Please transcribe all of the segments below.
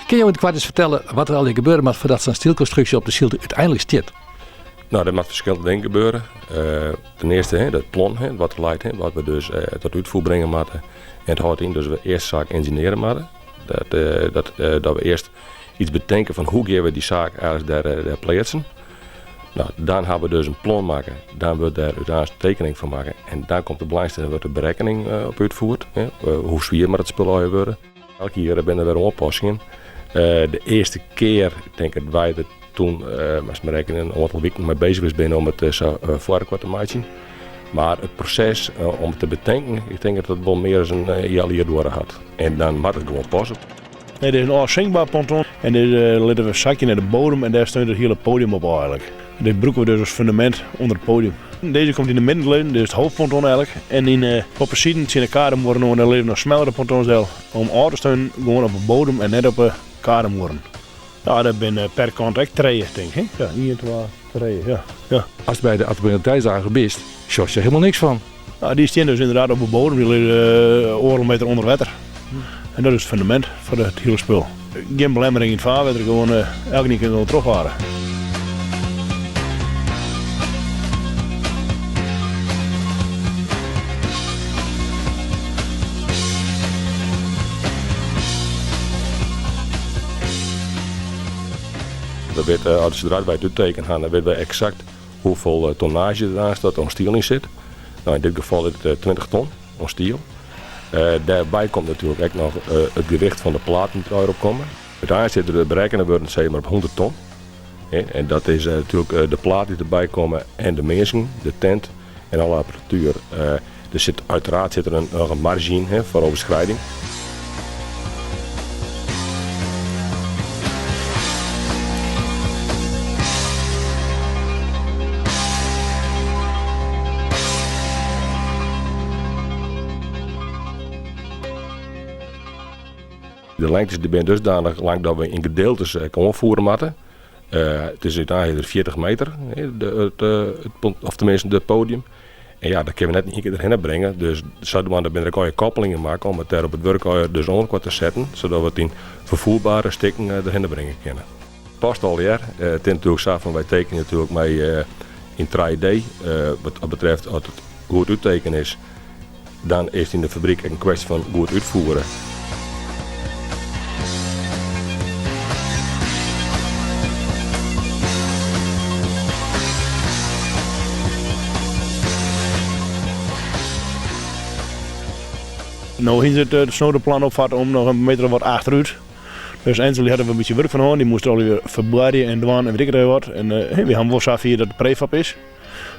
Kinne jo yn it koart ris fertelle wat der allegear gebeure moat foardat sa'n stielkonstruksje op de Sylter úteinlik stiet? No, der moat ferskillende dingen gebeure. Ten earste dat plan wat der leit, wat we dus tot útfoer bringe moatte. En it hâldt yn dat we earst de saak ynginearje moatte. Dat, dat we earst iets betinke fan hoe gean we dy saak eigentlik dêr pleatsen. No, dan ha we dus in plan makke. Dan wurdt dêr úteinlik in tekening fan makke. En dan komt de belangrichste, dan wurdt de berekkening op útfoerd. Hoe swier moat it spul allegear wurde. Elk jier binne der wer oanpassingen. De earste kear, ik tink dat wy der toen, moatst mar rekkenje, in oantal wiken mei bezich west binne om it sa foar elkoar te meitsjen. Mar it proses om it te betinken, ik tink dat dat wol mear as in healjier duorre hat. En dan moat it gewoan passe. Dit is in ôfsinkber ponton en dit litte we sakje nei de bodem en dêr steunt it hiele podium op eigenlik. Dit brûke we dus as fundamint ûnder it podium. Dizze komt yn de midden te lizzen, dit is it hoofdponton eigenlik. En yn op de siden tsjin de kademuorren oan, dêr lizze noch smellere pontons del om ôf te steunen gewoan op de bodem en net op de kademuorren. Ja, dat binne per kant ek trije, tink ik. Ja, ien, twa, trije, ja. Ja. Ast by de Admiraliteitsdagen bist, sjochst der hielendal niks fan. Ja, dy stean dus ynderdaad op de bodem, dy lizze oardel meter ûnder wetter. En dat is it fundamint foar it hiele spul. Gjin belemmering yn it faarwetter, gewoan elkenien kin gewoan trochfarre. We witte, as sadree't wy it úttekene ha, dan witte wy eksakt hoefolle tonnaazje der aanst oan stiel yn sit. No, yn dit gefal is it 20 ton oan stiel. Dêrby komt natuerlik ek noch it gewicht fan de platen dy't derop komme. Uteinlik sit der berekkene wurden sis mar op 100 ton. En dat is natuerlik de platen dy't derby komme en de minsken, de tent en alle apparatuer. Der sit uiteraard sit der noch in marge yn foar overschrijding. De lengtes die binne dusdanich lang dat we yn gedeeltes ek oanfoere moatte. It is úteinlik 40 meter, of teminsten it podium. En ja, dat kinne we net yn ien kear derhinne bringe. Dus sadwaande binne der ek allegear koppelingen makke om it dêr op it wurk allegear dus oan elkoar te setten, sadat we it yn ferfoerbare stikken derhinne bringe kinne. Past allegear. It is natuerlik sa fan wy tekenje natuerlik mei yn 3D. Wat dat betreft, as it goed úttekene is, dan is it yn de fabryk ek in kwestje fan goed útfiere. No hiene se it snode plan opfat om noch in meter of wat achterút. Dus Enzel dy hat der in bytsje wurk fan hân. Dy moast allegear ferboarje en dwaan en wit ik it wat. En wy hawwe wol safier dat it prefab is.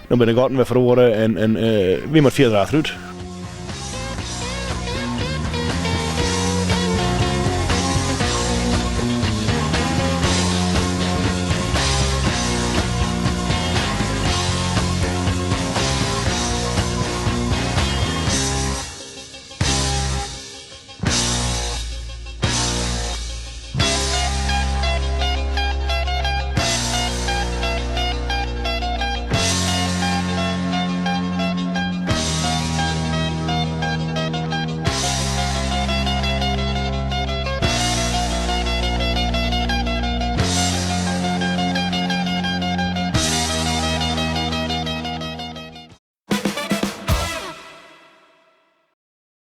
No binne de gatten wer feroare en wy moatte fierder achterút.